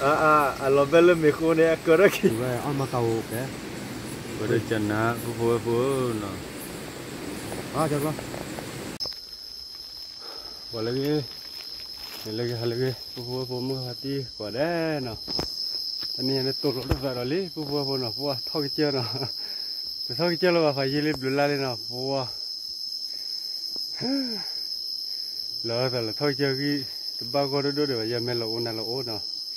အ အ အလီၤဘဲလၢမ့ၢ်ဃိန့ၣ် အကၢထီၣ်ခံ ဝဲအီၣ်မၤကၤအိၣ်ကဲ ပှၤဒီးကနၤ ပုၢ်ဖိဝဲၢ်ဖိနီၤ ပှၤလၢဂ့ၤ န့ၣ်လၢဂ့ၤ ဟးလၢဂ့ၤ ပုၢ်ဖိဝဲၢ်ဖိ မုၢ်ဂၤဖါတံၢ် ကိးဂၤဒဲးနီၤ တနံၤအံၤန့ၣ် တိာ်လီၤတသးဒီးလံ ပုၢ်ဖိဝဲၢ်ဖိနီၤ ပှၤထီၣ်ကစၢၢ်နီၤ တထီၣ်ကစၢၢ်လၢၤဘၣ် ဖးယံာ်လံ ဘျုးလါလံနီၤ ပှၤ လီၤသးလီၤထီၣ်ကစၢၢ်ဂံၢ် တဘၣ်ဂီၢ်ဒိၣ်ဒိၣ်ဒံးဘၣ် ယမဲာ်လီၤအိၣ်နၤလီၤအိၣ်နီၤ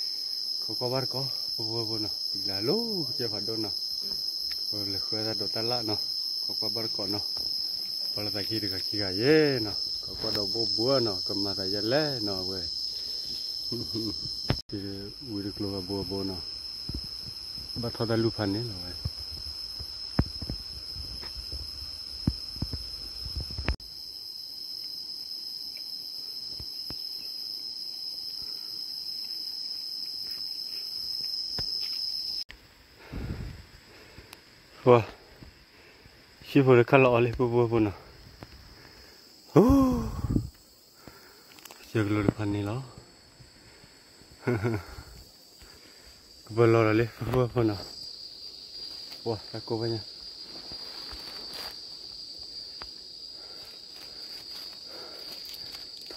ခိးကွၢ်ဘၣ်တကိး ပုၢ်ဖိဝဲၢ်ဖိနီၤ လၢလီၤကစၢၢ်ဖးဒိၣ်နီၤ ပလဲၤဃုတၢ်ဒိးတၢ်လၣ်နီၤ ခိးကွၢ်ဘၣ်တကိးနီၤ ပှၤလၢသးခံတဂၤခံဂၤယဲနီၤ ခိးကွၢ်ဒီးဘိဘိနီၤ ကမၤသးယဲလဲၣ်နီၤဝဲ ဝံၤတကျိၤဘိဘိနီၤ ဘၣ်ထီၣ်တၢ်လူၢ်ဖးန့ၣ်လီၤဝဲ ပှၤ ဆံဖိတခါလီၤအီၤလံ ပုၢ်ဖိဝဲၢ်ဖိနီၤ ကစၢၢ်ကလိတဖၣ်န့ၣ်လီၤ ကပၢၤလီၤဒီးလံ ပုၢ်ဖိဝဲၢ်ဖိနီၤ ပှၤတၢ်ကိၢ်ဘၣ်ည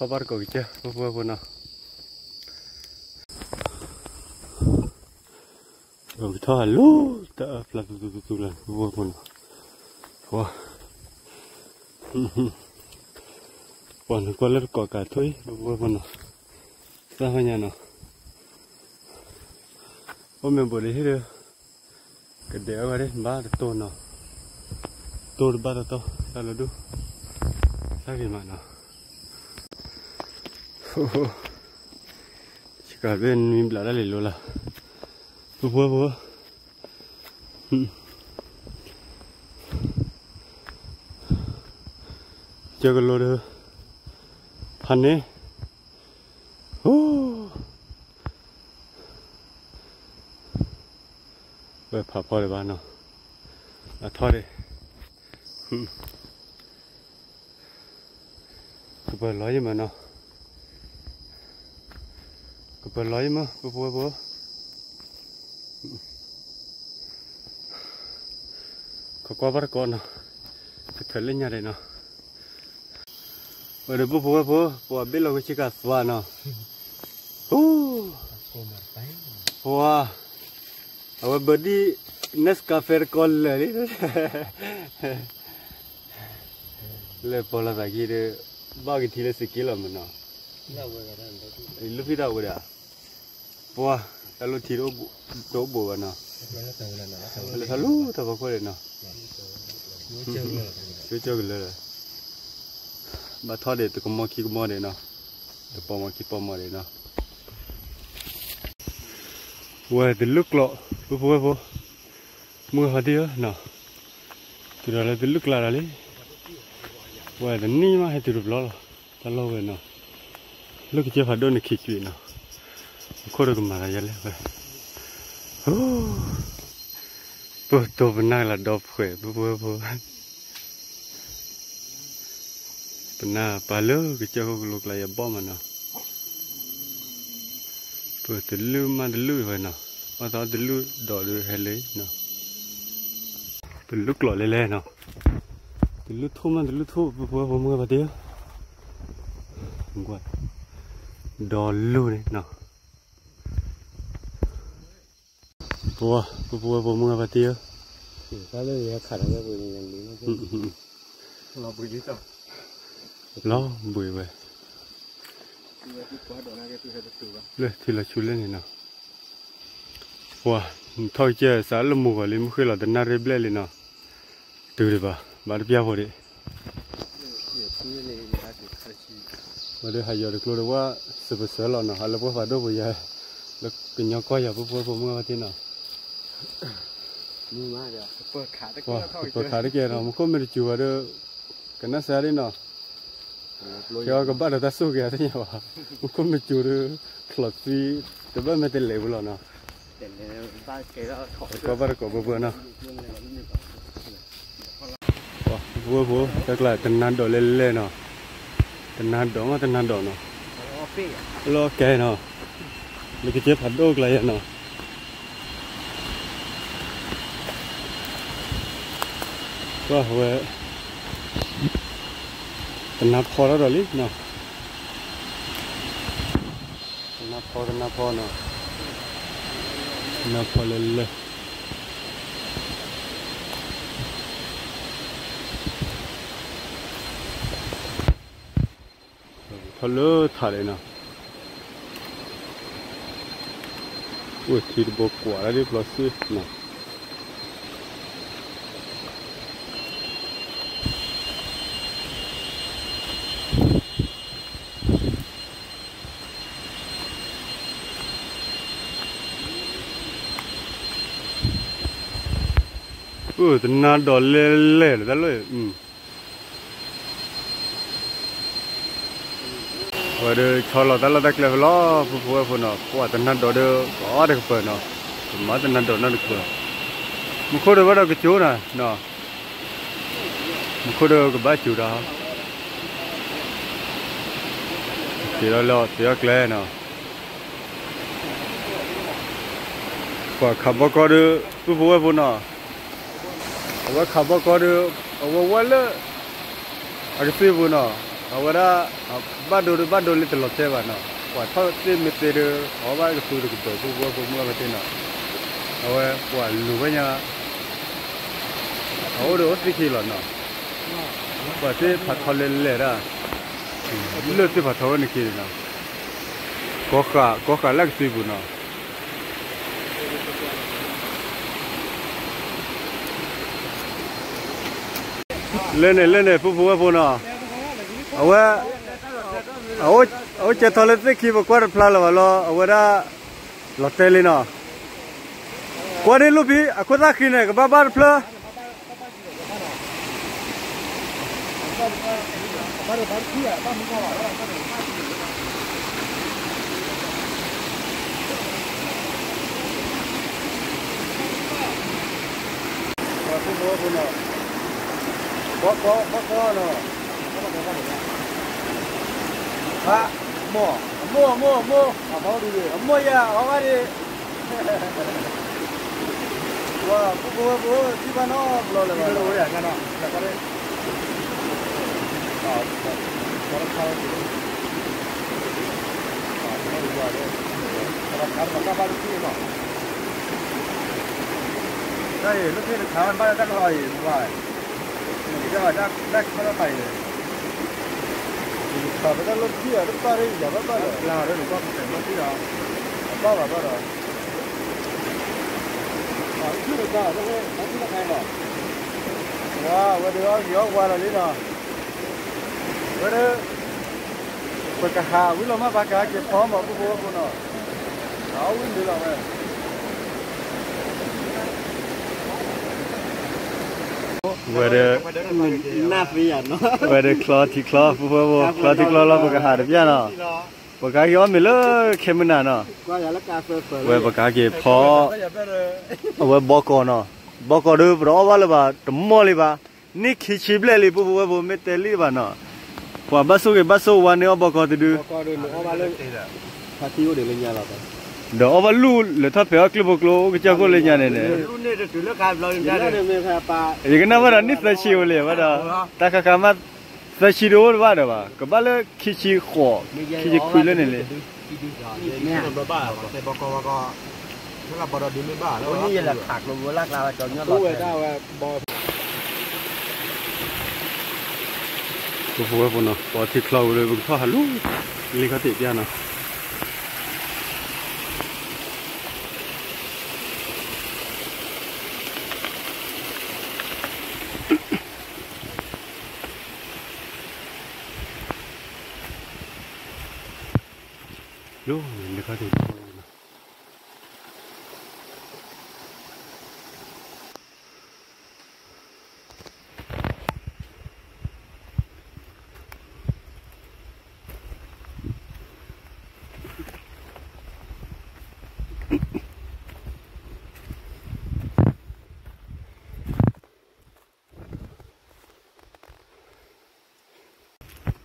ါ ထီၣ်ဘၣ်တကိးကစၢၢ် ပုၢ်ဖိဝဲၢ်ဖိနီၤ ပကထီၣ်ဟးလူၤ တၢ်အၢၣ်ဖျါသူသူသူသူလၢ ပုၢ်ဖိဝဲၢ်ဖိနီၤ ပှၤ ပှၤနကွၢ်လၢတကိးကးထွံၣ် ပုၢ်ဖိဝဲၢ်ဖိနီၤ သၣ်ဖးညါနီၤ အိၣ်မ့ၢ်ဘိးဒံးဟ့ၣ်ဒီး ကဒဲးအဂၤဒံး ဘၣ်တတိၢ်နီၤ တိၢ်တဘၣ်တတီၢ် တၢ်လီၤဒိၣ် တၢ်ဂ့ၤမးနီၤ ဆှးဘ့ၣ်နွံဘျးတၢ်လံၤလိၤလၢ ပုၢ်ဖိဝဲၢ်ဖိ ကစၢၢ်ကလိဒီး ဖးန့ၣ် ဝဲဖးဖီဒံးဘၣ်နီၤ အထီၣ်ဒံး ကပၢၤလီၤယံၤမးနီၤ ကပၢၤလီၤယံၤမး ပုၢ်ဖိဝဲၢ်ဖိ ခိးကွၢ်ဘၣ်တကိးနီၤ ကထၢၣ်လၢညါဒံးနီၤ ဝဲဒီးပုၢ်ဖိဝဲၢ်ဖိ ပှၤဘ့ၣ်လီၤကဆ့ကၤသွါနီၤ ဟူ ပှၤ အဝဲဘၢဒံၣ် Nescafe တကိးလၢာ်လံ လၢပီၤလီၤသးခံဒီး ဘၣ်ကထံလၢစက့လီၤမးနီၤ လၢဖံတၢ်ဝဲဒၣ် ပှၤ တၢ်လီၢ်ထံတအိၣ်ဘူးဘၣ်နီၤ လၢထီၣ်လူၤတၢ်ဖီခိၣ်ဒံးနီၤ ကၠိကၠိကလၢာ် ဘၣ်ထီၣ်ဒံးတကမီခံကမီဒံးနီၤ တပီမီခံပီမီဒံးနီၤ ဝဲတလုၢ်ကျိး ပုၢ်ဖိဝဲၢ်ဖိ မုၢ်ဟါတံၢ်ဧၢနီၤ တုၤဒီးလၢတလုၢ်ကျါဒီးလံ ဝဲတနံၣ်မးဟဲတုၤတဘျီလီၤ တၢ်လီၢ်ဝဲနီၤ လၢကစၢၢ်ဖးဒိၣ်န့ၣ်ခံကွံာ်နီၤ အခိၣ်ဒီးကမၤသးယဲလဲၣ်ဝဲ ပတိၢ်ပနၢ်လၢဒီဖှဲး ပုၢ်ဖိဝဲၢ်ဖိ ပနၢ်ပၢ်လၢကစၢၢ်ခိၣ်ကလိကျါယဘီၣ်မးနီၤ ပတလုၢ်မးတလုၢ်ဝဲနီၤ ဘၣ်သးတလုၢ်ဒီးဒုးဟဲလၢနီၤ တလုၢ်ကျိးလဲၤလဲၤနီၤ တလုၢ်ထူၣ်မးတလုၢ်ထူၣ် ပုၢ်ဖိဝဲၢ်ဖိမုၢ်ဂၤဖါတံၢ်ဧၢ ဒီလုၢ်န့ၣ်နီၤ ပဝါ ပုၢ်ဖိဝဲၢ်ဖိမုၢ်ဂၤဖါတံၢ်ဧၢ တၢ်လၢယခးထီၣ်ဝဲပူၤန့ၣ် လီၤဘှံးလံတၢ်လီၤဘှံးဝဲ လၢထံလီၤဆူလၢန့ၣ်နီၤ ပှၤ နထီၣ်ကစၢၢ်စးလၢမူဂီၤလံ မုၢ်ဃ့ၢ်လီၤတနၣ်ရံၣ်ဘျဲၣ်လံနီၤ တုၤဒံးဘၣ် ဘၣ်တပျၢ်ဖိဒံး ဝဲဒၣ်ဟးယီၤတကျိဒီးဝဲ စပစၢလီၤနီၤ ဟးလၢပှၢ်ဖးဒိၣ်ပူၤယၤ လၢကညီကွၢ်ယၤ ပုၢ်ဖိဝဲၢ်ဖိမုၢ်ဂၤဖါတံၢ်နီၤ ပၢၤခးတကဲနီၤ မူခိၣ်မ့ၢ်တစူၤဘၣ်ဒီး ကနၣ်စၢ်ဒ်နီၤ ခဲအံၤကဘၣ်ဒီးတၢ်ဆိၣ်ဂ့ၤအသ့ၣ်ညါဘၣ် မူခိၣ်မ့ၢ်စူၤဒီး ချီးသံ တဘၣ်မ့ၢ်တလဲၤဘူးလီၤနီၤ ကဘၣ်တကိးဘၢဘၢနီၤ ပဝဲဖိ တၢ်ကျါ တနၤဒိးလဲၣ်လဲၣ်နီၤ တနၤဒိးမး တနၤဒိးနီၤ လီၤကဲနီၤ လၢကစၢၢ်ဖးဒိၣ်ကျါယဲနီၤ, ကွၢ်ဝဲ, တနါဖီထီၣ်ဒီးလံနီၤ, တနါဖီ တနါဖီနီၤ, တနါဖီလၢလၢ ထီၣ်လၢထးလံနီၤ, အိၣ်ထံတဘိကွၢ်ဒၣ်ဒ်ဖျီစ့ၢ်နီၤ. အိၣ်တနါဒီးလဲၤလဲၤလၢတၢ်လီၢ်အံၤ, ဝဲဒီးဆီလီၤတၢ်လီၢ်တၢ်ကျဲဖဲလီၤ ဖိဖိဝဲၢ်ဖိနီၤ, ပှၤတနါဒီးဒီး ကအီၣ်တကပၤနီၤ, ကမၤတနါဒီးနီတကပၤ, မူခိၣ်ဒီးဘၣ်ဒီးကကၠိနီၤ, မူခိၣ်ဒီးကဘၣ်ကၠိတၢ်, က့ၤလီၤလၢသ့ၣ်အီၣ်ကျဲနီၤ. ပှၤခးဘီကီဒီး ပုၢ်ဖိဝဲၢ်ဖိနီၤ, အဝဲခးဘီကီဒီး အဝဲဝဲလၢ အကသ့ၣ်ပူၤနီၤ, အဝဲဒၣ် ဘၣ်ဒိဒီးဘၣ်ဒိလၢတလီၤတဲာ်ဘၣ်နီၤ, ပှၤထီၣ်သ့ၣ်မ့ၢ်သ့ဒီး အဝဲဘၣ်ကသူတကပၤ ပုၢ်ဖိဝဲၢ်ဖိမုၢ်အဝဲသ့ၣ်နီၤ, အဝဲပှၤလူၤဝဲညါ အအိၣ်ဒီးအိၣ်သ့ၣ်ခံလီၤနီၤ, ပှၤသ့ၣ်ဖးထီလဲၤလဲၤဒၣ်, လၢသ့ၣ်ဖးထီဝဲန့ၣ်က့ၤနီၤ, ကီဃာ် ကီဃာ်လၢကသ့ၣ်ပူၤနီၤ. လၢန့ၣ် လၢန့ၣ် ပုၢ်ဖိဝဲၢ်ဖိနီၤ, အဝဲ အအိၣ်ကဲထီၣ်လၢသ့ၣ်ခံ ပကွၢ်တဖျါလၢၤဘၣ်လီၤ အဝဲဒၣ် လီၤတဲာ်လံနီၤ, ကွၢ်ဒ်လိၣ်ဖံး အခိၣ်သၣ်ဃံန့ၣ် ကဘၣ်ဘၣ်တဖျၢၣ် ဘီကီ ဘီကီနီၤ, ဘီကီနီၤ, မိၢ် မိၢ် မိၢ် မိၢ် အမိၢ်ယၤ အီၣ်ဘၣ်ဒံး ပှၤ ပုၢ်ဖိဝဲၢ်ဖိ ထံၣ်ဘၣ်နီတဘျီလၢၤဘၣ်, တၢ်အံၤ လၢဖဲတခါဘၣ်တၢ်ကလီအံၤ ပှၤ တၢ်ခါလီၤတၢ်အံၤ ခးပတၢ်လၢထံၣ်အီၤ တပၣ်ရ့ၣ်ယၤဘၣ်ဘၣ်လၢ ပျၢ်ဒီးနကွၢ်ပသဲးမီၢ်ထံၣ်အီၤ အပၣ်ဘၣ်ဘၣ်ဒီး ထံၣ်တၢ်လၢ မီၢ်ထံၣ်တခါအံၤလီၤ, ဝဲ ဝဲဒၣ်အီၣ်ဂ့ၤအီၣ်ဝါလီၤလံနီၤ, ဝဲဒၣ် ပကဟးဝံၤလီၤမး ပကဟးက့ၤဖီမီၢ် ပုၢ်ဖိဝဲၢ်ဖိနီၤ, အဝံၤမ့ၢ်လီၤဝဲ ဝဲဒၣ် နၢ်သ့ယၤနီၤ, ဝဲဒၣ်ချီထံချီ ပုၢ်ဖိဝဲၢ်ဖိ ချီထံချီလီၤ ပကဟးတပျၢ်နီၤ, ပကဟးက့ၤအီၣ်မ့ၤလၢခဲမုၢ်နၤနီၤ, ဝဲပကဟးက့ၤဖီ အဝဲဘီကီနီၤ, ဘီကီဒီး ပတအီၣ်ဘၣ်လၢၤဘၣ် တမီၢ်လံဘၣ်, န့ၢ်ခံဆံဘျဲၣ်လံ ပုၢ်ဖိဝဲၢ်ဖိ မ့ၢ်တဲလံဘၣ်နီၤ, ပှၤဘၣ်ဆိၣ်ဂ့ၤဘၣ်ဆိၣ်ဝါန့ၢ်အီၣ်ဘီကီတဒု ဒီးအီၣ်ဘၣ်လူၢ်လၢထီၣ်ဖဲးအီၣ်ကျိၣ်ဖိကျိ အိၣ်ကစၢၢ်ခိၣ်လၢညါန့ၣ်န့ၣ်, ယကနၣ်ဘၣ်ဒီးန့ၢ်သၢဆံအိၣ်လံဘၣ်ဒီး, တၢ်ခါခါမး သၢဆံတအိၣ်တဘၣ်ဒီးဘၣ်, ကဘၣ်လၢခံဆံဃိး ခံဆံခွံလၢန့ၣ်လံ ဘီကီ ဘီကီ ပုၢ်ဖိဝဲၢ်ဖိနီၤ, ပှၤထံချီဝံၤဒီး ပကထီၣ်ဟးလူၤ လ့ခီၣ်ထံးပျၢ်နီၤ.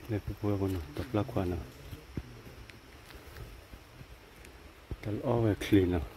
လၢပပှဲၤပနီၤ တပျၢ်ခွါနီၤ, အီၣ်ဝဲချ့နီၤ.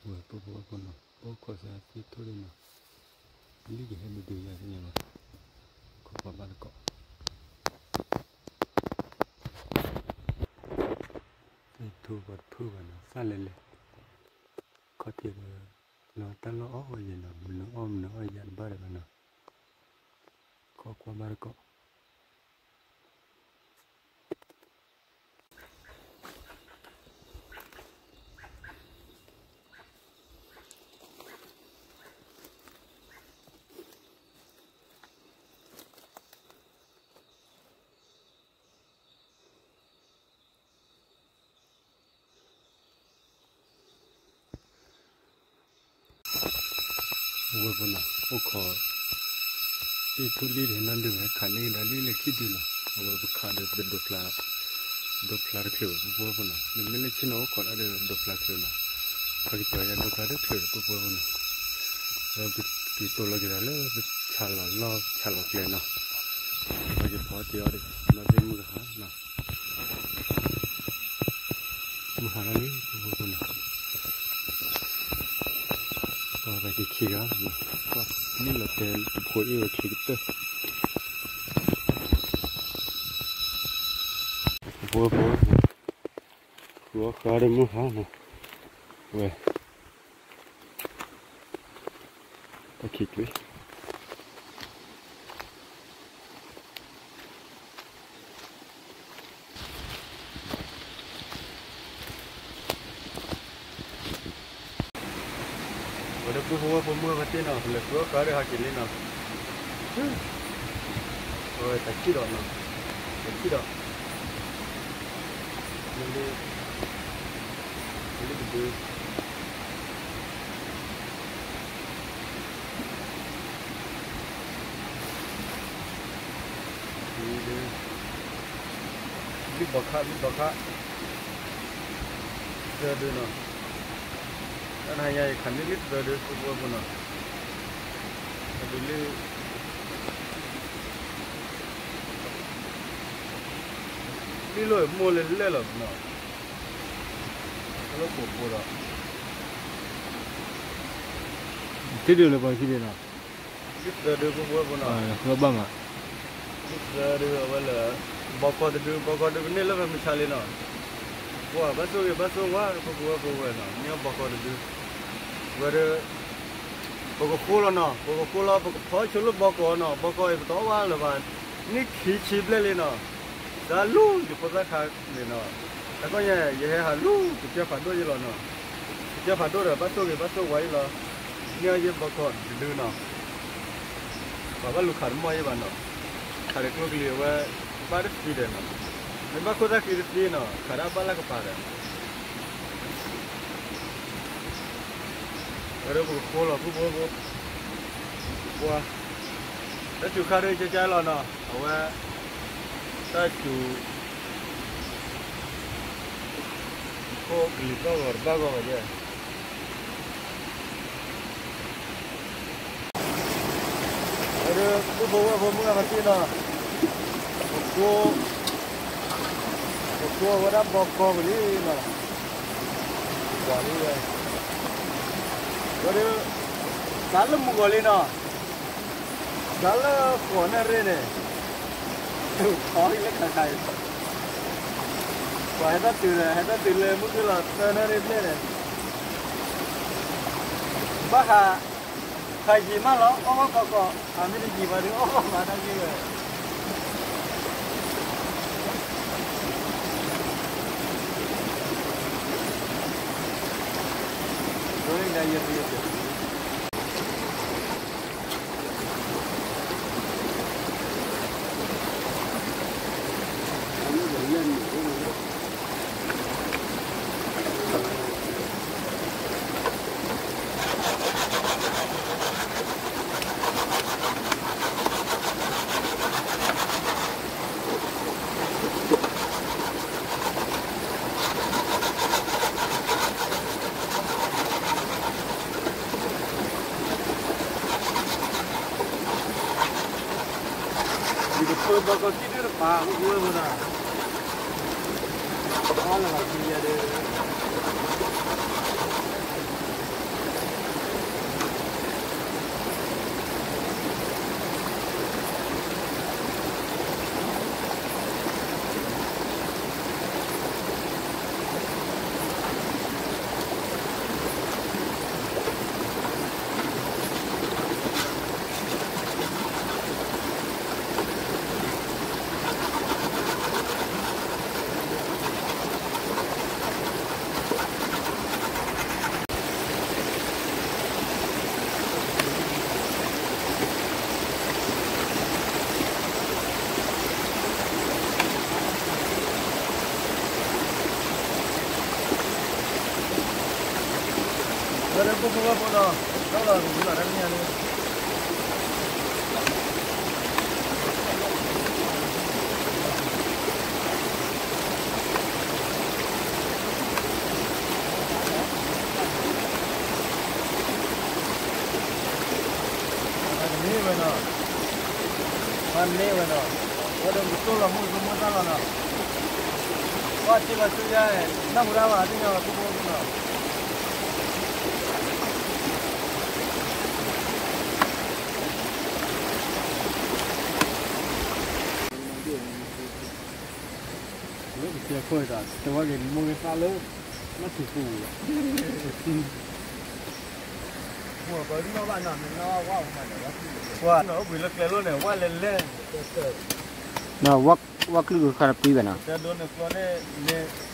ဝဲၢ်ပှၤဖိဝဲၢ်ဖိနီၤ, အိၣ်ခိးစၢ်သ့ၣ်ထိၣ်လံနီၤ, လံကဟဲမ့ၢ်ဒုးယၤသ့ၣ်ညါဘၣ်, ခိးပှၤဘၣ်တကိး, သ့ၣ်ထိၣ်ပှၤတဖုၣ်ဘၣ်နီၤ, သၣ်လဲၤလဲၤ, ခီၣ်ထံးဒီး လီၤတၢ်လီၢ်အီၣ်ဝဲယဲနီၤ, မနုၤအီၣ်မနုၤအီၣ်ယၤတဘၣ်ဒီးဘၣ်နီၤ, ခိးကွၢ်ဘၣ်တကိး. ဝဲၢ်ပနီၤ အိၣ်ခိး သ့ၣ်ထိၣ်လံတဟဲနီတဒုး ဟဲခးန့ၢ်ကဒါလံလၢခံဒုနီၤ, အဝဲပခးဒီးပဒိးဖျါ, ဒိးဖျါတချုးဘၣ် ပှၤဖိဝဲၢ်ပနီၤ, မ့မ့ၢ်လၢဆ့ၣ်နီၤအိၣ်ခိးဒၣ်ဒီးဒိးဖျါချုးနီၤ, ပှၤကပၤယၤဒိးဖျါတချုး ပှၤဖိဝဲၢ်ပနီၤ, ဝဲပက့ၤတိၢ်လီၤက့ၤသးလၢပဆးလီၤလီၢ်ဆးလီၤကျဲနီၤ, ပှၤက့ၤဖီတ့ၢ်အီၤဒီး နီၢ်သ့ၣ်မုၢ်ကဟါနီၤ မုၢ်ဟါထီၣ်လံ ပှၤဖိဝဲၢ်ပနီၤ, ပှၤက့ၤခံဂၤ, ပှၤမ့ၢ်လီၤတဲတဖိအ့ၣ်ဝဲခံကတၢၢ်, ပှၤဖိဝဲၢ်ပနီၤ, ဃုအီၣ်ဃုအီဒီးမုၢ်ဟါနီၤ, ဝဲ တၢ်ခံးကွံာ် ဝဲဒၣ်ပှၤဖိဝဲၢ်ဖိမုၢ်ဟါတ့ၢ်နီၤ, ပလဲၤဃုအီၣ်ဃုအီဒီးဟးက့ၤလံနီၤ, အဝဲတၢ်ခံးဒီးနီၤ, တၢ်ခံးဒီး လၢ လၢတဒု ဘံၣ်ဘီခါ ဘံၣ်ဘီခါ သၢဒုနီၤ, တၢ်နဟါညါအံၤခးန့ၢ်လံသၢဒု ပှၤဖိဝဲၢ်ပနီၤ, အဒုးလံ လံလိာ်မိၢ်လဲၣ်လဲၣ်လီၤနီၤ, တၢ်လၢပိာ်ဖိဒီး ထံၣ်ဒုးလၢပှၤခံဒုနီၤ, လံသၢဒု ပှၤဖိဝဲၢ်ပနီၤ, ဘၣ်မး, လံသၢဒု အဝဲလၢ ဘီကီၢ်တဒု ဘီကီၢ်ဒုကန့ၢ်လၢပှၤမုၢ်ဆါလံနီၤ, ပှၤဘၣ်ဆိၣ်ဂ့ၤဘၣ်ဆိၣ်ဝါ ပှၤဖိဝဲၢ်ဖိဝဲၢ်နီၤ, မ့ၢ်အီၣ်ဘီကီၢ်တဒု, ဝဲဒၣ် ပကဃိလီၤနီၤ, ပကဃိလီၤပကဖီဆိလၢဘီကီၢ်နီၤ, ဘီကီၢ်အံၤပတအီၣ်ဘၣ်လၢၤဘၣ်, နံၣ်ခံဆံဘျဲၣ်လံနီၤ, စးလူၤယဖိသၣ်ခါန့ၣ်နီၤ, တၢ်ကီညါ ယဟဲဟးလူၤကစၢၢ်ဖးဒိၣ်ယလီၤနီၤ, ကစၢၢ်ဖးဒိၣ်ဒီး ဘၣ်ဆိၣ်ဂ့ၤဘၣ်ဆိၣ်ဝါယလီၤ, မ့ၢ်အီၣ်ယဲဘီကီၢ်တဒုနီၤ ပှၤဘၣ်လူၤခးတမီၢ်ယဲဘၣ်နီၤ, ခးဒီးကျိကလံၤအဝဲ ဘၣ်တသံဒီးနီၤ, မ့ၢ်ဘၣ်ခိၣ်သၣ်ဃံတသံနီၤ ခးဒၣ်ဘၣ်လၢကပၤဒီး, ဝဲဒၣ်ပကဃိလီၤ ပှၤဖိဝဲၢ်ဖိ, ပှၤ, တၢ်စူၤခါဒုကကါလီၤနီၤ အဝဲ, တၢ်စူၤ, ခိၣ်ကလံၤဘၣ်ဂီၤတဘၣ်ဂီၤဘၣ်ယဲၢ် ဒီး ပုၢ်ဖိဝဲၢ်ဖိမုၢ်ဂၤဖါတံၢ်နီၤ, ပကိး, ပကိးဝဲဒၣ်ဘီကီပူၤလံနီၤ, ပှၤလံဝဲ, ဝဲဒီး, စးလၢမုၢ်ဂီၤလံနီၤ, စးလၢဃိးနၣ်ရံၣ်န့ၣ်, ထီလၢခါခါအံၤ, ပှၤဟဲတၢ်တုၤဒီး ဟဲတၢ်တုၤလၢမုၢ်ကလီၤသၢနၣ်ရံၣ်ဘျဲၣ်န့ၣ်, ဘၣ်ဟး ခါယံာ်မးလီၤ အီၣ်ဘၣ်ကီကီ, အမ့ၢ်တယံာ်ဘၣ်ဒီး အီၣ်ဘၣ်မၤတၢ်ဂ့ၢ်ဝဲ, ဒ်ယဲ ယကဖၢဘၣ်ကီၢ်ခံဒၢတပၤ အိၣ်ဝဲမနၤ, အီၣ်လၢၤဘၣ်ခံယၤဒီး ဝဲဒၣ်ဖိဖိဝဲၢ်ဖိနီၤ, ဒီးလီၤဝံၤလီၤတၢ်ကညါန့ၣ် မ့ၢ်ဝဲနီၤ, မ့ၢ်ဝဲနီၤ, ဝဲဒီးကတိၢ်လီၤမုၢ်ကမိၢ်တၢ်လီၤနီၤ, ကွၢ်ထံလီၤဆူညါ, နၢ်ဟူတၢ်ဘၣ်သ့ၣ်ညါလီၤ ဖိဖိနီၤ. လၢပစဲခိၣ်အံၤဒီး တဝဲက့ၤမိၢ်က့ၤသၣ်လၢ နၢ်ထူၣ်ပူၤလီၤ. ပှၤအိၣ်ဘှံးလၢကျဲလိၤန့ၣ် ဝဲလဲၤလဲၤ ဝဲကလုၢ်ကထါတပှံၤဘၣ်နီၤ.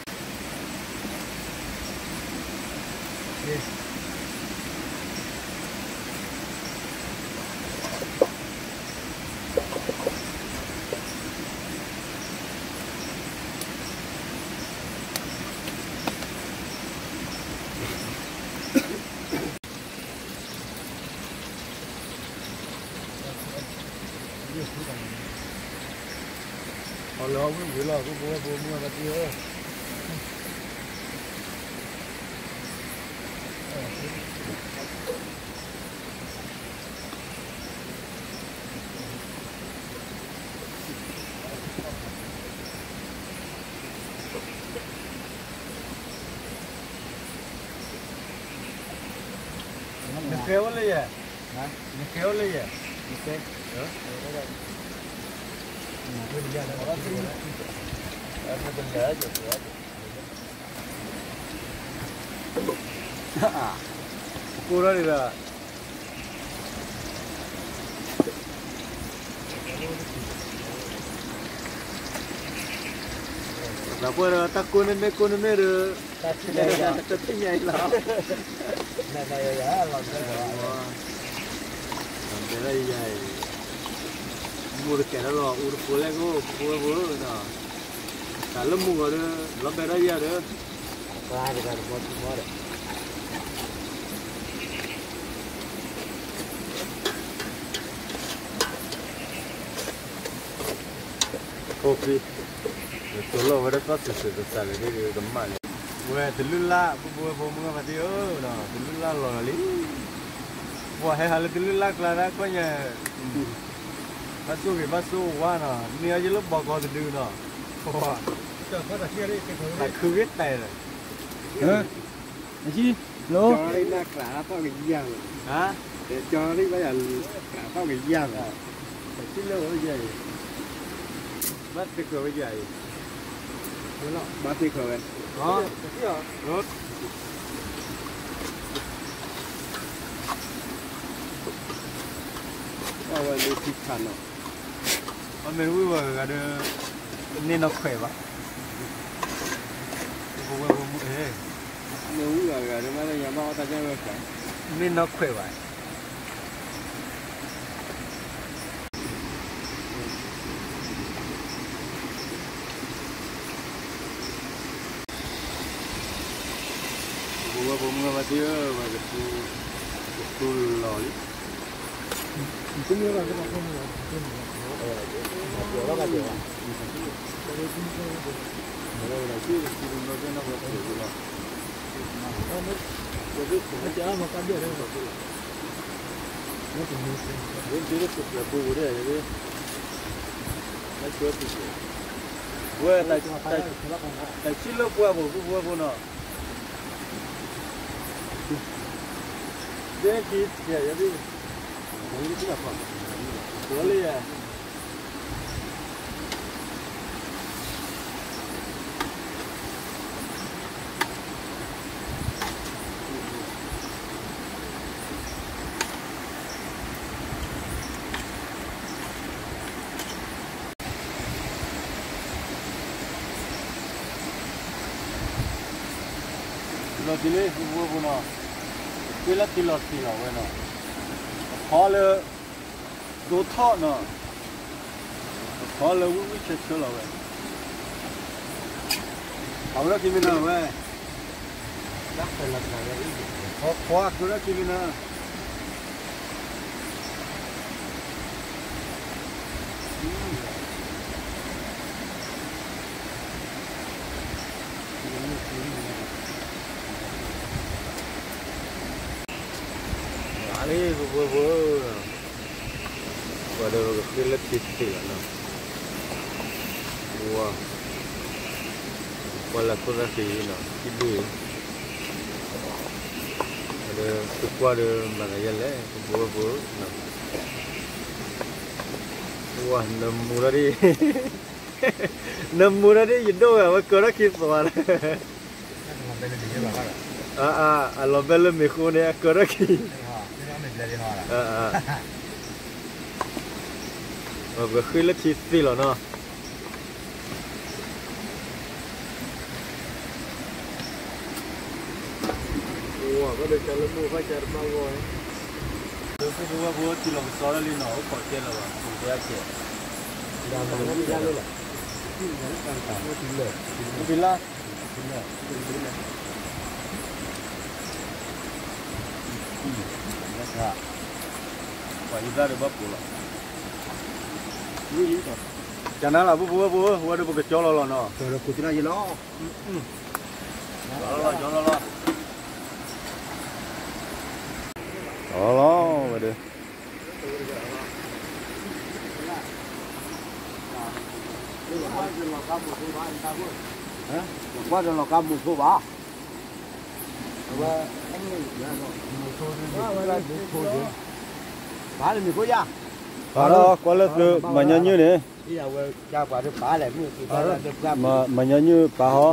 အီၤလၢအဝံၣ်ဝံၤလီၤ ဖိဖိဝဲၢ်ဖိမုၢ်ဂၤဖါတံၢ်ဧၢ. နဃဲအိၣ်လၢယဲၢ်, နဃဲအိၣ်လၢယဲၢ်, ပကိးထီၣ်ဒံးဒီး သးပှၢ်ဒီး တၢ်ကိးန့ၣ်မ့ၢ်ကိးန့ၣ်မ့ၢ်ဒီး တသ့ၣ်ညါအံၤလီၤ. တဲဒၣ်ယၤအံၤ မိၢ်တကဲထီၣ်လီၤ အူတဖိလဲၣ်ကိၣ် ဖိဝဲဖိနီၤ, တၢ်လၢမုၢ်ဂီၤဒီး လီၤဘဲထီၣ်ယၤဒီး ဖိဖံ, တိၢ်လီၤဝဲဒၣ်သီၣ်စဲးစဲးသးသးလၢဒ်ကမၣ်န့ၣ်, ဝဲတလုၢ်လၢ် ပဖိဝဲဖိမုၢ်ဂၤဖါတံၢ်ဧၢ, တလုၢ်လၢ်လီၤလီၤလံ, ပှၤဟဲဟးလၢတလုၢ်လၢ်ကျါဒၣ်ကွၢ်ညါ, ဘၣ်ဆိၣ်ဂ့ၤဘၣ်ဆိၣ်ဝါနီၤ, မ့ၢ်အယလၢဘီကီတဒုနီၤ, တၢ်ခုဂ့ၤတဲာ်လီၤ, ဟၢ, အကံ, လီၤ, ကၠီလံနၢ်ကျးထီၣ်ကယၢ်လီၤ, ဟါ, ကၠီလံဘၣ်ယၤလံ, ကျးထီၣ်ကယၢ်လီၤ, တၢ်ဆံလၢဝဲယၤအံၤ, ဘၣ်သ့ၣ်ကြၢးဝဲယၤအံၤ, ဘၣ်သ့ၣ်ကြၢးဝဲ, အဝဲလၢထံခါနီၤ, အမ့ၢ်ဝံၣ်ဝဲဂၤဒီး, န့ၢ်နီၢ်ခွဲးဘၣ်, ပဝဲပမုၢ်, မ့ၢ်ဝံၣ်ဝဲဂၤဒီး မ့ၢ်ယၤဘၣ်အီၣ်တၢ်ယၢ်ဝဲဃး, န့ၢ်နီၢ်ခွဲးဘၣ် ပဝဲပမုၢ်ဘၣ်သ့ၣ်ဧၢ, ဝဲကသူ, ကသူလီၤလံ, ဝဲ, တၢ်ဆံလၢပှၢ်ပူၤ ပဝဲပူၤနီၤ, ဒဲက့ၤ, လီၤလံယၤ လီၤတံၢ်လံ ပဝဲပူၤနီၤ, ဃ့လၢထံလီၤထံလီၤဝဲနီၤ, အခီလၢ ဒိထီၣ်နီၤ, အခီလၢဝံၣ်ဝံၣ်ဆၢဆၢလီၤဝဲ, အဝဲဒၣ်ခံမံၤနီၤဝဲ, ခွါကဒၣ်ခံမံၤနီၤ လၢပဝဲပူၤ, ပှၤဒီးပကဃ့လၢထံသ့ၣ်လီၤနီၤ, ဝါ, ပှၤလၢခိၣ်သၣ်သ့ၣ်နီၤ ခံဘ့ၣ်, ဒီးသုကွၢ်ဒီးမၤသးယဲလဲၣ် ပဝဲပူၤ, ဝါ နမူထီၣ်ဒ် နမူထီၣ်ဒ်ယဒိၣ်ဝဲ အဝဲကၢထီၣ်ခံသွးလၢ, အလီၤဘဲလၢမ့ၤဃိန့ၣ် အကၢထီၣ်ခံ, ပဃ့လၢထံသ့ၣ်လီၤနီၤ. ပဝဲပူၤထံလီၤကစီဒီလံနီၤ အိၣ်ခိးကဲလၢၤဘၣ် ပကဲကဲ, ပလၢ, ပှၤယသၣ်ဒီးဘၣ်ပူၤလီၤ, ကနၤလၢပဝဲပူၤ ဝဲဒီးပကကၠီလီၤလီၤနီၤ, ကၠီလီၤလီၤ, ကၠီလီၤလီၤဝဲဒီး ကွၢ်ဒီးလီၤကါမူၤဆိဘၣ်, ဝဲ, ဘၣ်လၢမ့ၤဖိယါ, ဘၣ်လီၤ ကွၢ်လၢသုး မၤညီနုၢ်န့ၣ်, မၤညီနုၢ်ပာ်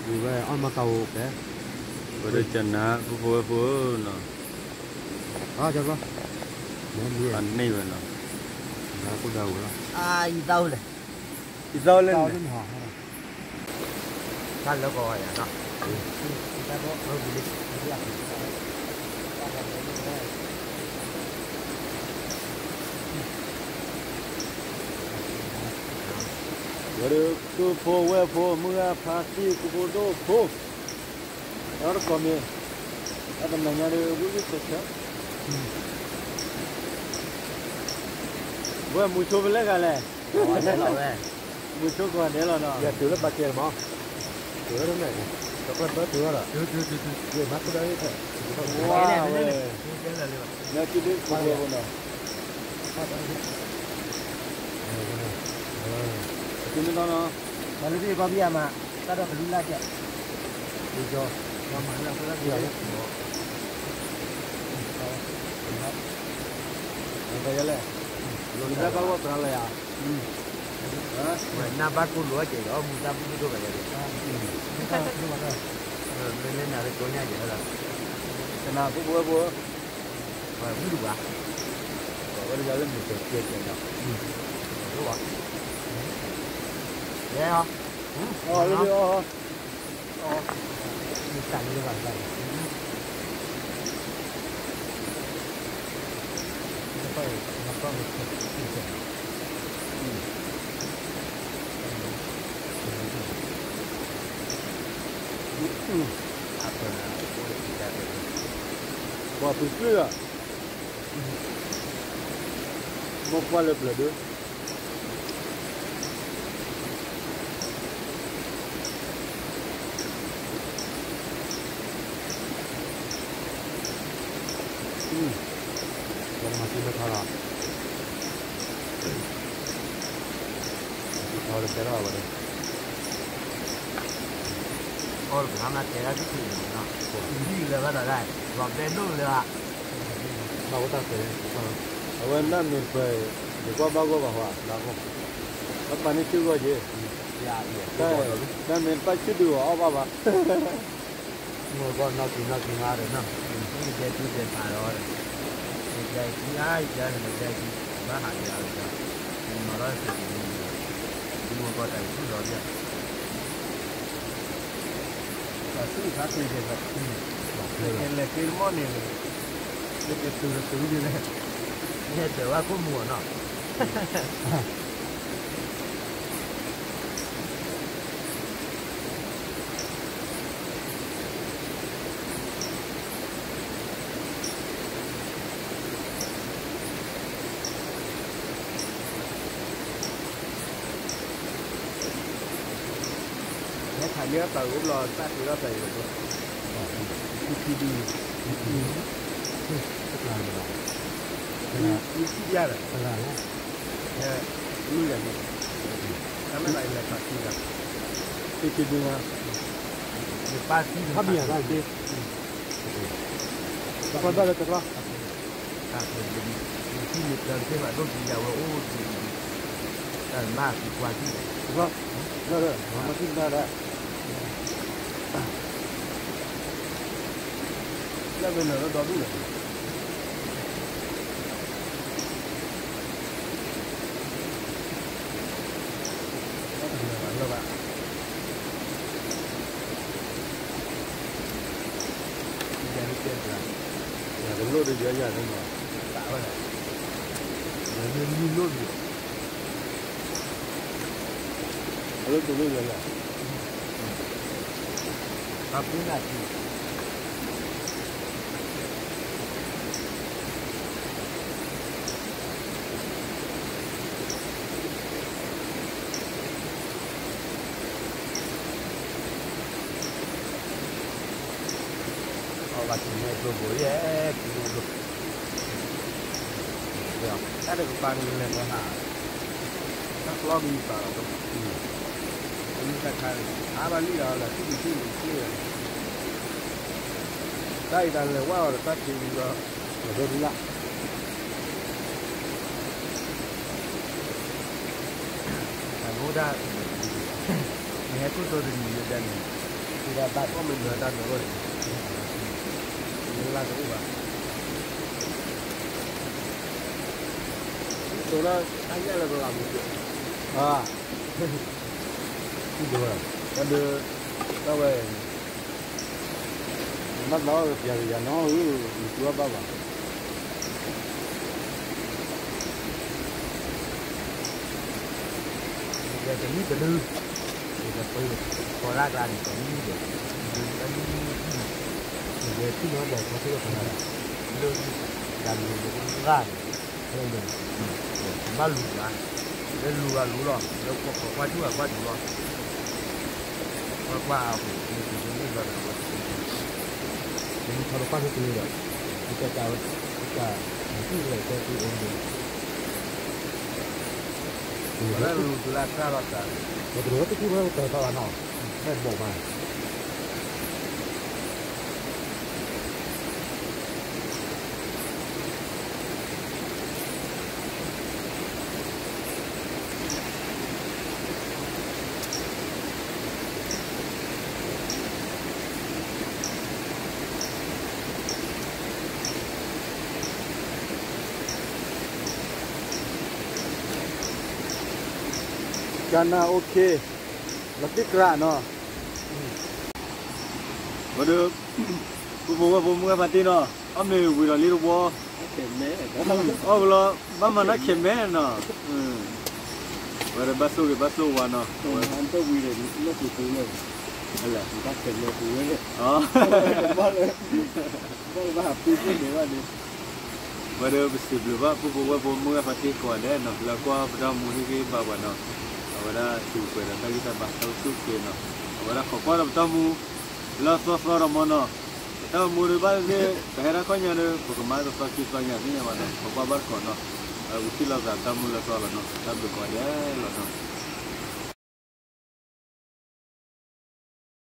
ဟီ ဝဲအီၣ်မၤတၢ်အိၣ်ဖဲ, ပဒိကနၢ် ပဖိဝဲဖိဧၢနီၤ, အန့ၢ်ဝဲနီၤ, ယသးအိၣ်လဲၣ်, ယသးအိၣ်လဲၣ်န့ၣ်, တၢ်လၢကီးယၤနီၤ, ဝဲဒီး သုးဖိဝဲၢ်ဖိ မုၢ်ဂၢ်ဖါတံၢ် ကိးဖိဒိၣ်ဖိ, တၢ်တကိးမ့ၢ်, တၢ်တနၤညါဒီး ဝံၣ်ဝံၣ်ဆၢဆၢ, ဝဲမူဆိဖဲလဲၣ်ဂၤလဲၣ်, မူဆိကိးဂၤဒဲးလီၤနီၤ, တုၤလၢပာ်ကဲမး, တုၤလၢ, တုၤလီၤ, ဝဲ, လၢခံဒုးကိးဖိနီၤ. သုမ့ၢ်နီၢ်နီၢ်, မၤလၢဘံၣ်ကီဘံၣ်အမး, တၢ်ဒီးကလူလၢ်ကဲ, ဒီး, ဝဲလဲၣ်, နဘၣ်ကိၢ်လိာ်အီၤ ကဲဒီးမူဒါပူၤဒိၣ်ဘၣ်ယၤန့ၣ်, မ့ၢ်လၢနၤလၢကိညါယဲၢ်လီၤ, ကနၢ်ဖိဖိဝဲဖိ ပှၤဝံၣ်ဒူၣ်ဘၣ်, ပှၤဝဲတဂၤလၢမုၢ်တဲာ်တဲာ်တဲာ်ဒီး, ယဲအီၤ, မ့ၢ်တၢ်လၢဘၣ်ဘၣ်လီၤ, ပှၤပူၤကွံာ်လီၤ, မိၢ်ပှၢ်လၢပျၢၤဒၢ ပှၤမၤသံလၢထီလီၤ, ထီလၢတဲထီၣ်ဝဲဒီး, အီၣ်တပှၤမၤတဲဒၣ်တထံၣ်န့ၣ်, ဟံၣ်လၢဘၣ်ဒီးဒၣ်, လီၤဘဲဒိၣ်လၢ, ဘၣ်ဝဲတၢ်တဲ, အဝဲနၢ်မ့ၢ်တပၢၢ်, ယကွၢ်ဘၣ်ဂီၢ်ဘၣ်ဟီ, ဘၣ်ပာ်န့ၢ်စုဂီၢ်က့ၤ, တၢ်မ့ၢ်တပၢ်စုဒုးအီၣ်အီၣ်ဘၣ်ဘၣ် မုၢ်ဂီၢ်နီၢ်ကံနီၢ်ကံမါဒီးနီၤ, ယတဲဒဲဒဲဖးဒီး, ယတဲကံအါယတဲန့ၣ် ယတဲကံ, ဘၣ်ဟးယၤဒီး, ယမၤလီၤစ့ၢ်ကီးန့ၣ်, ယမုၢ်ဂီၢ်တၢ်အံၤဆူၣ်လီၤဘၣ်, တၢ်ဆူၣ်ခါက့ၤကဲၤ, ကဲၤလဲၤက့ၤတမီၢ်န့ၣ်, ကဲၤတုၤတတုၤန့ၣ်လဲၣ်, ယဟဲတၢ်ဝဲခိၣ်မူၤအီၤနီၤ ဟဲခးန့ၢ်အတၢ်အိၣ်ဘျီ သၣ်ပ့ၤထီၣ်တၢ်အံၤလီၤ, ခံဒု, ခံ, ခံဒု, ဟဲ, မုၢ်ဂၤန့ၣ်, တၢ်မ့ၢ်ဘၣ်လဲၤခးခံဂၤ, ခံဒု, ယပၢ်သံ, တကျီဘၣ်လၢတကျီ တၢ်ဖဲန့ၣ် ယထံၣ်န့ၣ်တၢ်တသ့ဘၣ် ဒိၣ်ကံယၤဝဲအိၣ်တံၢ်တံၢ်, တၢ်မၤသံကွၢ်ထံၣ်, မၤထံၣ်မၤဒၣ်, လၢမ့ၢ်နၢၤလၢဒီဒူၣ်လီၤ, တၢ်တနၢၤဘၣ်လၢဘၣ် ယၤတကဲဘၣ်, ယၤတလိၣ်ဒီးယၤယၤတနီၤ, သးဝဲဒၣ်, ယၤမ့ၢ်မံလိၣ်ဒံး, အလိၣ်တလိၣ်ယၤယၤ, ပှၤပူၤနၢ်ထံ အီၣ်ဘၣ်ထံၣ်န့ၣ်ဒိၣ်ဘိယဲၢ် ထံၣ်န့ၣ်ဒိၣ်, တၢ်တကပၤန့ၣ်လဲၤထီၣ်ဟး, တၢ်ကျီကံပာ်လီၤ, တၢ်ခါန့ၣ် ဟးဘၣ်လံဒီး လၢထံၣ်ကံထံၣ်န့ၣ်ချ့, တၢ်အံၤတၢ်လဲၤဝဲအီၤဒီးတၢ်ထံၣ်လီၤ, လီၤဒိဒူလၢ် တၢ်မူဒါ, နဟဲခိၣ်တိတနံၤယဒၣ်န့ၣ်, တၢ်ဘၣ်ကိးမုၢ်နၢၤတၢ်နၢၤအိၣ်န့ၣ်, လၢတအိၣ်ဘၣ်, တိၤလၢတၢ်ညၣ်လၢပဂၤမူၤ, တၢ်ဒုး, တၢ်ဝဲ နဘၣ်သးအီၣ်ကပျၢ်ကယၤနီၢ်ဧၢ, နတူၢ်ဘၣ်ဘၣ်, ယကဲတနံၣ်တဒု, ယကပှ့ၤ, ကီၢ်ရၢ်ကျါန့ၣ် တနံၣ်ဒီး, တနံၣ်, ယကဲထံၣ်နီၢ်ဒဲးခီထံၣ်လီၤသရၣ်, လၢ, တၢ်မ့ၢ်ယကရၢ်န့ၣ်, ခဲအံၤန့ၣ်, ဘၣ်လူၤဘၣ်, လၢလူၤဂၤလူၤလီၤ, လၢကွၢ်ကွၢ်ကွၢ်ထူၣ်ဂၤကွၢ်ထူၣ်လီၤ, ကွၢ်ကွၢ်အပူၤ မ့ၢ်တမ့ၢ်ဘျီဒီး တမ့ၢ်ထီၣ်တပၣ်န့ၣ်တမ့ၢ်ဒီး, တၢ်တၢ်ဝဲ, တၢ်, မ့ၢ်တူၢ်ဝဲတဲတူၢ်အီၤန့ၣ်, လူၤတုၤလၢတၢ်လီၤတၢ်, ပတရူးဝဲတကူဝဲတၢ်သီဘၣ်နီၤ, ဖဲတဘီၣ်မး ကနၣ် OK, လီၤတံၢ်ကြးနီၤ, ဝဲဒီး ပဖိဝဲၢ်ဖိမုၢ်ဂၤဖါတံၢ်နီၤ, အီၣ်မ့ၤဝံၤဒီးလံတဝီ, အီၣ်ဝံၤလီၤ ဘၣ်မၤနၢ်ခဲမဲနီၤ, ဝဲဒီးဘၣ်ဆိၣ်ဂ့ၤဘၣ်ဆိၣ်ဝါနီၤ, ဝဲဒီးပစံးဘျုးဘၣ်ပဖိဝဲၢ်ဖိမုၢ်ဂၤဖါတံၢ်ကိးဂၤဒဲးနီၤ, လၢကွၢ်ပတၢ်မူဟ့ၣ်ဂံၢ်ဟ့ၣ်ဘါပှၤနီၤ, အဝဲဒၣ်စံးပှဲၤဒီးတၢ်ဂံၢ်တၢ်ဘါတၢ်အိၣ်ဆူၣ်အိၣ်ချ့နီၤ, အဝဲဒၣ်ခိးကွၢ်ဒီးပတၢ်မူ လၢသီသီဒီးမီၤနီၤ, တၢ်မူဒုးဘၣ်သ့ၣ်သ့ၣ် ပဟဲဒၣ်ခီၣ်ညါဒီး ပကမၤသီသီခံသီညါသ့ၣ်ညါဘၣ်နီၤ, ခိးကွၢ်ဘၣ်တကိးနီၤ, ဝံၤထံၣ်လိာ်သးတၢ်မူလၢသီလီၤနီၤ, တၢ်ဘျုးကိးဂၤဒဲးလီၤနီၤ.